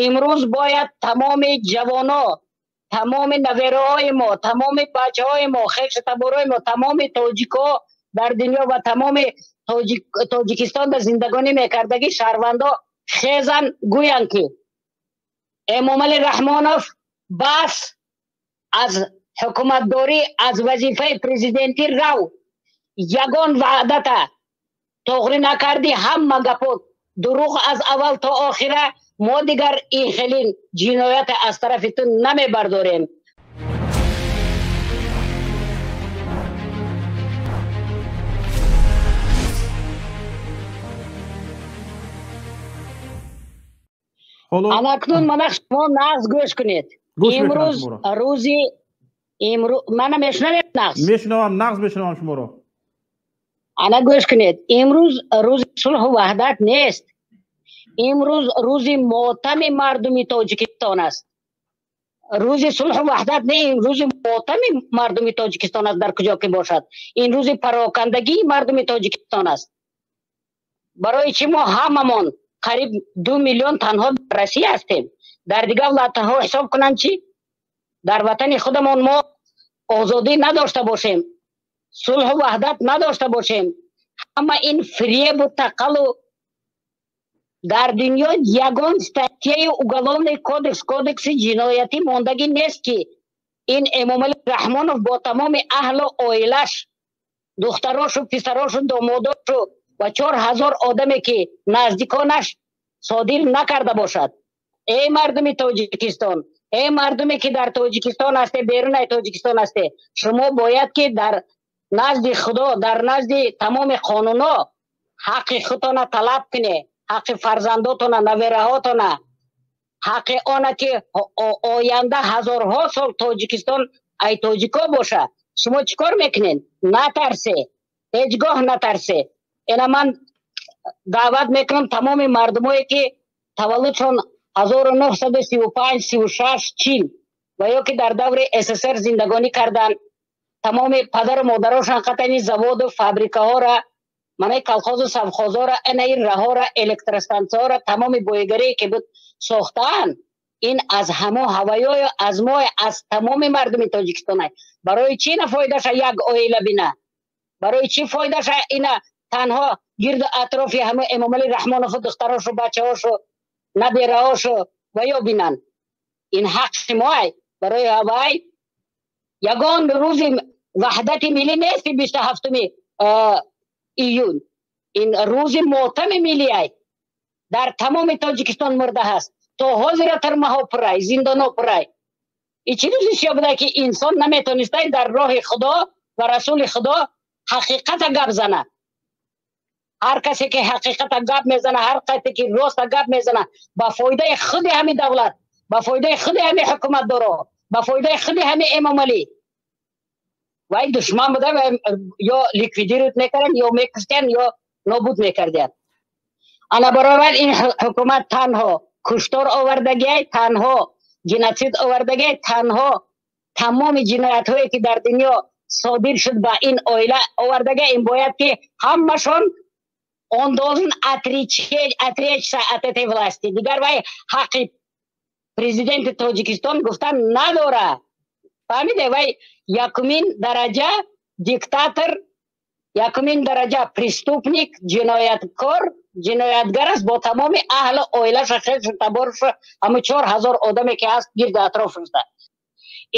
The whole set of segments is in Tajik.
Имрӯз бояд тамоми ҷавоно, тамоми навераҳои мо, тамоми бачаҳои мо, хешу таборҳои мо, тамоми тоҷикҳо дар дунё ва тамоми Тоҷикистон дар зиндагонӣ мекардагӣ шаҳрвандо хезан гӯянд, ки Эмомалӣ Раҳмонов бас аз ҳукуматдорӣ, аз вазифаи президентӣ рав, ягон ваъдата тоғрӣ накардӣ, ҳама гапо дурӯғ аз аввал то охира, мо дигар ин хелин ҷиноят аз тарафи ту намебардорем. Анакнун мана шумо нағз гӯш кунед. Имрӯз рӯзи мана мешунавед нағз? Мешунавам, нағз мешунавам шуморо. Ана гӯш кунед. Имрӯз рӯзи сулҳу ваҳдат нест. Имрӯз рӯзи мотами мардуми Тоҷикистон аст. Рӯзи сулҳу ваҳдат не, ин рӯзи мотами мардуми Тоҷикистон аст, дар куҷо ки бошад. Ин рӯзи парокандагии мардуми Тоҷикистон аст. Барои чӣ мо ҳамамон қариб 2 миллион танҳо дар Россия ҳастем? Дар дигар вилоятҳо ҳисоб кунанд чӣ? Дар ватани худамон мо озодӣ надошта бошем, сулҳу ваҳдат надошта бошем. Ҳама ин фиребу тақалу дар дунё ягон статьяи уголовный кодекс, кодекси ҷиноятӣ мондагӣ нест, ки ин Эмомалӣ Раҳмонов бо тамоми аҳлу оилаш, духтарошу, писарошу, домодошу ва 4000 одаме ки наздиконаш содир накарда бошад. Эй мардуми Тоҷикистон, эй мардуме ки дар Тоҷикистон ҳасте, берунаи Тоҷикистон ҳасте, шумо бояд ки дар назди Худо, дар назди тамоми қонунҳо ҳаққи худтона талаб кунед, ҳаққи фарзандотона, навераҳотона, ҳаққи она ки оянда ҳазорҳо сол Тоҷикистон ай тоҷико боша. Шумо чӣ кор мекунед? Натарсе, ҳеҷ гоҳ натарсе. Ина ман даъват мекунам тамоми мардумое ки таваллудшон 1935, 36, 40 ва ё ки дар даври СССР зиндагонӣ карданд, тамоми падару модарошон қатани заводу фабрикаҳоро, манаи колхозу совхозҳоро, ина ин раҳоро, электростансияҳоро, тамоми боигарие ки буд сохтаанд, ин аз ҳамо ҳаваёю аз мо, аз тамоми мардуми Тоҷикистон аст. Барои чӣ ина фоидаша як оила бина? Барои чӣ фоидаша ина танҳо гирду атрофи ҳама Эмомалӣ Раҳмонову духтарошу, бачаҳошу, набераҳошу ва ё бинанд? Ин ҳаққи моай. Барои ҳавай ягон рӯзи ваҳдати миллӣ нест 27 июн. Ин рӯзи мотами миллиай. Дар тамоми Тоҷикистон мурда ҳаст. То ҳозира тирмаҳо пурай, зиндонҳо пурай. И чӣ рӯзи сиёҳ буда ки инсон наметонистай дар роҳи Худо ва расули Худо ҳақиқата гап зана. Ҳар касе ки ҳақиқата гап мезана, ҳар касе ки роста гап мезана, ба фоидаи худи ҳамин давлат, ба фоидаи худи ҳамин ҳукуматдоро, ба фоидаи худи ҳамин Эмомалӣ, вай душман буда, ё ликвидировать мекарданд, ё мекуштанд, ё нобуд мекарданд. Ана баробар ин ҳукумат танҳо куштор овардагиай, танҳо геноцид овардагиай, танҳо тамоми ҷиноятҳое ки дар дунё содир шуд ба ин оила овардагиай. Ин бояд ки ҳамашон он должен отречься от этой власти. Дигар вай ҳаққи президенти Тоҷикистон гуфтан надора. Фаҳмиде? Вай якумин дараҷа диктатор, якумин дараҷа преступник, ҷинояткор, ҷиноятгар аст бо тамоми аҳлу оилаша, хешу таборуша, ҳамун 4000 одаме ки ҳаст гирду атрофашда.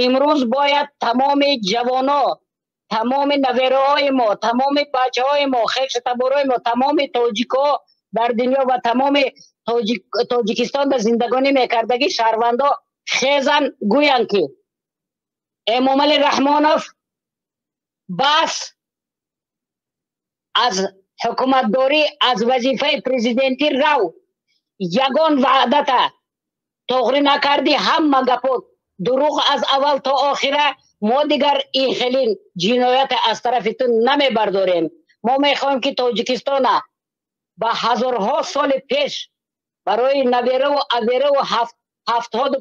Имрӯз бояд тамоми ҷавоно, тамоми навераҳои мо, тамоми бачаҳои мо, хешу таборҳои мо, тамоми тоҷикҳо дар дунё ва тамоми Тоҷикистон дар зиндагонӣ мекардагӣ шаҳрвандо хезан гӯянд, ки Эмомалӣ Раҳмонов бас аз ҳукуматдорӣ, аз вазифаи президентӣ рав, ягон ваъдата тоғрӣ накардӣ, ҳама гапо дурӯғ аз аввал то охира, мо дигар ин хелин ҷиноят аз тарафи ту намебардорем. Мо мехоҳем ки Тоҷикистона ба ҳазорҳо соли пеш барои набераву абераву ҳафтоду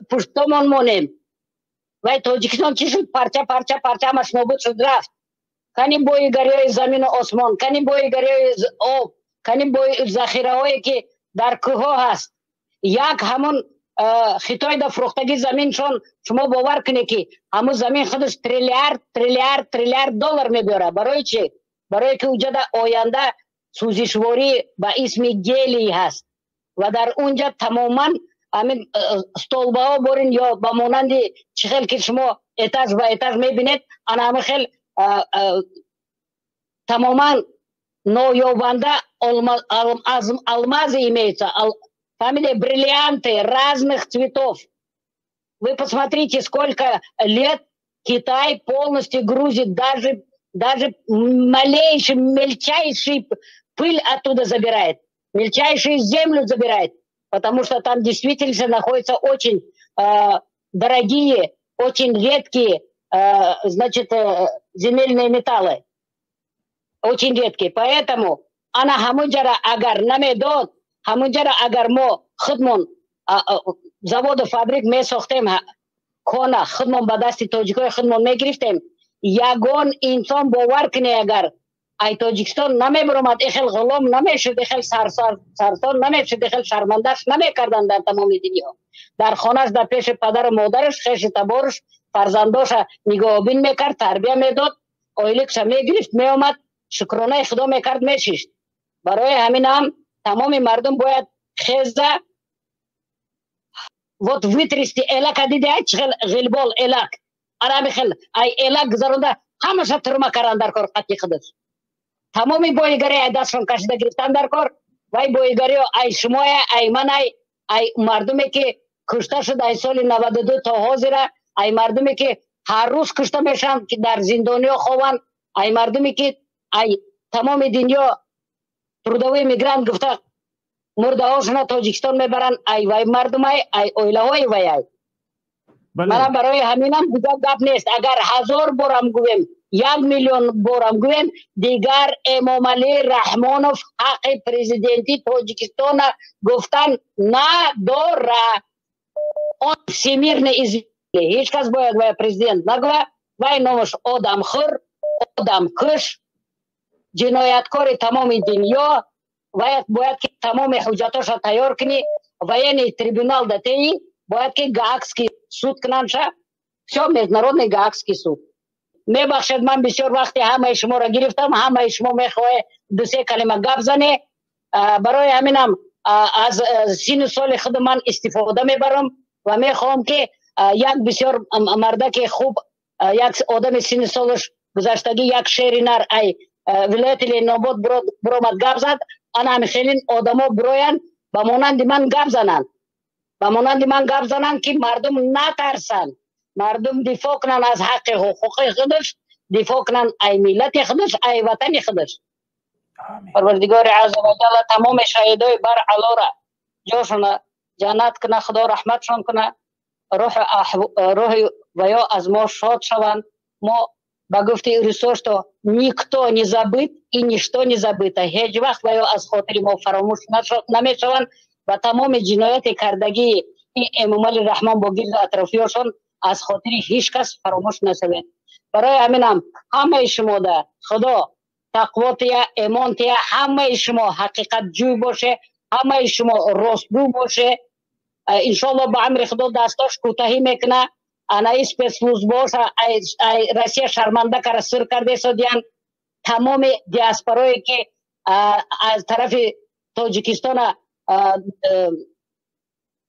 пуштомон монем. Вай Тоҷикистон чӣ шуд? Парча парча парча ҳамаш нобуд шуд, рафт. Кани боигариҳои замину осмон, кани боигариҳои об, кани захираҳое ки дар кӯҳҳо ҳаст. Як ҳамон Хитой да фурӯхтагӣ заминшон, шумо бовар кунед, ки ҳамун замин худаш триллиард, триллиард, триллиард доллар мебиёрад. Барои чи? Барое ки уҷада оянда сӯзишворӣ ба исми гелий ҳаст ва дар унҷа тамоман ҳамин столбаҳо борин ё ба монанди чӣ хел ки шумо этаж ба этаж мебинед, ана ҳамин хел тамоман ноёбанда алмазы имеются, фамилия, бриллианты разных цветов. Вы посмотрите, сколько лет Китай полностью грузит, даже малейший, мельчайший пыль оттуда забирает, мельчайшую землю забирает, потому что там действительно находятся очень дорогие, очень редкие, значит, земельные металлы. Очень редкие. Поэтому ана ҳамунҷара агар намедод, ҳамунҷара агар мо худмон заводу фабрик месохтем, кона худмон ба дасти тоҷикои худмон мегирифтем, ягон инсон, бовар куне, агар ай Тоҷикистон намебиромад, ихел ғулом намешуд, ихел сарсон намешуд, ихел шармандаш намекарданд дар тамоми дунё. Дар хонаш, дар пеши падару модараш, хеши табораш, фарзандоша нигоҳобин мекард, тарбия медод, ойликша мегирифт, меомад, шукронаи Худо мекард, мешишт. Барои ҳамин ҳам тамоми мардум бояд хеза, вот вытрясти элака. Диде, чӣ хел ғилбол элак, ана хел ай элак гузаронда, ҳамаша турма кардан дар кор. Қатъи худаш тамоми боигари ай дастшон кашида гирифтан дар кор. Вай боигарио ай шумоя, ай ман, ай мардуме ки кушта шуд ай соли 92 то ҳозира, ай мардуме ки ҳар рӯз кушта мешаванд, ки дар зиндониҳо хованд, ай мардуме ки ай тамоми дунё трудовой мигрант гуфта мурдаҳошона Тоҷикистон мебаранд, ай вай мардумай, ай оилаҳои вай. Мана барои ҳаминам дигар гап нест. Агар 1000 борам гӯем, 1 миллион борам гӯем, дигар Эмомалӣ Раҳмонов ҳаққи президенти Тоҷикистона гуфтан надора. Он всемирно известный, ҳеҷ кас бояд вай президент нагӯя. Вай номаш одамхӯр, одамкуш, ҷинояткори тамоми дунё. Вай бояд ки тамоми ҳуҷҷатоша тайёр кунӣ, военный трибунал датеи, бояд ки Гаагский суд кунандша, все, международный Гаагский суд. Мебахшед, ман бисёр вақти ҳамаи шуморо гирифтам. Ҳамаи шумо мехоҳе дусе калима гап зане. Барои ҳаминам аз сину соли худ ман истифода мебарам ва мехоҳам, ки як бисёр мардаки хуб, як одами сину солаш гузаштагӣ, як шери нар ай вилояти Ленинобод биромад, гап зад. Ана ҳамин хелин одамо бироянд, ба монанди ман гап зананд, ба монанди ман гап зананд, ки мардум натарсанд, мардум дифоъ кунанд аз ҳаққи ҳуқуқи худаш, дифоъ кунанд ай миллати худаш, ай ватани худаш. Парвардигори азза ва ҷалла тамоми шаҳидои бар алора ҷошона ҷаннат куна, Худо раҳматшон куна, рӯҳи ва ё аз мо шод шаванд. Мо ба гуфти русо, что никто не забыт и ничто не забыто, ҳеҷ вақт ва ё аз хотири мо фаромӯш намешаванд ва тамоми ҷинояти кардагии Эмомали Раҳмон бо гирду атрофиёшон аз хотири ҳеҷ кас фаромӯш нашавед. Барои ҳаминам ҳамаи шумода Худо тақво тия, эмон тия, ҳамаи шумо ҳақиқатҷӯй боше, ҳамаи шумо ростгӯ боше. Иншоалло, ба амри Худо дастош кӯтаҳӣ мекуна. Анаи спецслужбоша ай Россия шарманда кара, сир кардесодиян. Тамоми диаспорое ки аз тарафи Тоҷикистона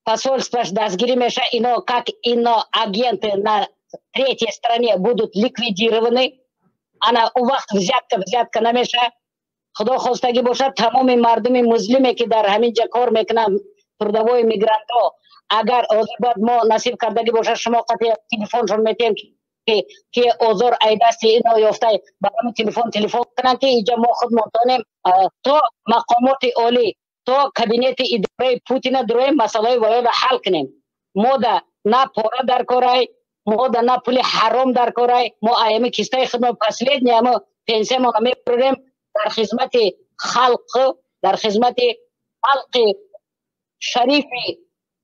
посольстваш дастгирӣ меша, ино как иноагенты на третьей стране будут ликвидированы. Ана у вақт взятка намеша. Худо хостагӣ бошад, тамоми мардуми муслиме ки дар ҳамин ҷа кор мекунанд, трудовой мигрантҳо, агар ҳозир бояд мо насиб кардагӣ бошад, шумо қати телефоншон метиҳем, ки озор ай дасти ино ёфтай, ба ҳамин телефон кунанд, ки иҷа мо худмон тонем то мақомоти олӣ, то кабинети идораи Путина дуроем, масъалаи воёро ҳал кунем. Мо да на пора дар корай, мо да на пули ҳаром дар корай. Мо аями кистаи худмо последний амо пенсиямона мебурем дар хизмати халқ, дар хизмати халқи шарифи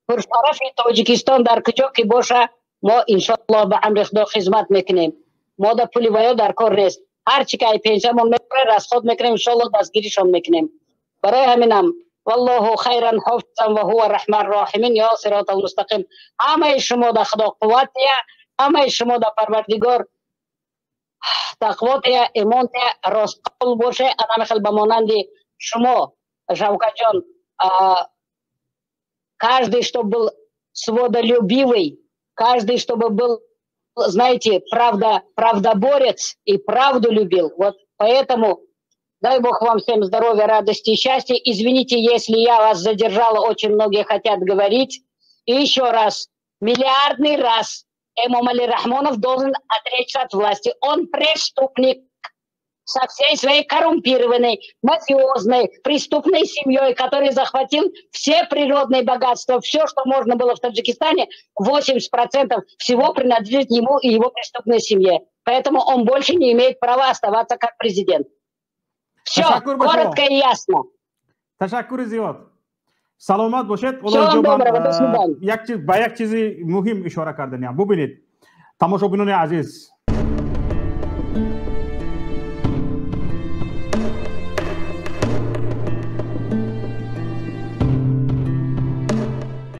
пуршарафи Тоҷикистон. Дар куҷо ки боша, мо иншоаллоҳ ба амри Худо хизмат мекунем. Мо да пули ваё дар кор нест. Ҳар чи ки ай пенсиямон мебурем, расход мекунем, иншоаллоҳ дастгиришон мекунем. Барои ҳаминам والله خيرا حافظا وهو الرحمن الراحمین. یا صراط المستقیم. ҳамаи шумо да Худо қувват тия, ҳамаи шумо да Парвардигор тақво тия, имон тия, ростқул боше. Ана хел ба монанди шумо, Шавкатҷон, каждый, чтобы был свободолюбивый, каждый, чтобы был, знаете, правда, правдоборец и правду любил. Вот поэтому дай Бог вам всем здоровья, радости и счастья. Извините, если я вас задержала, очень многие хотят говорить. И еще раз, миллиардный раз, Эмомали Рахмонов должен отречься от власти. Он преступник со всей своей коррумпированной, мафиозной, преступной семьей, который захватил все природные богатства, все, что можно было в Таджикистане, 80% всего принадлежит ему и его преступной семье. Поэтому он больше не имеет права оставаться как президент. Все, коротко и ясно. Ташаккури зиёд, саломат бошед. Ба як чизи муҳим ишора карданиям. Бубинед, тамошобинони азиз.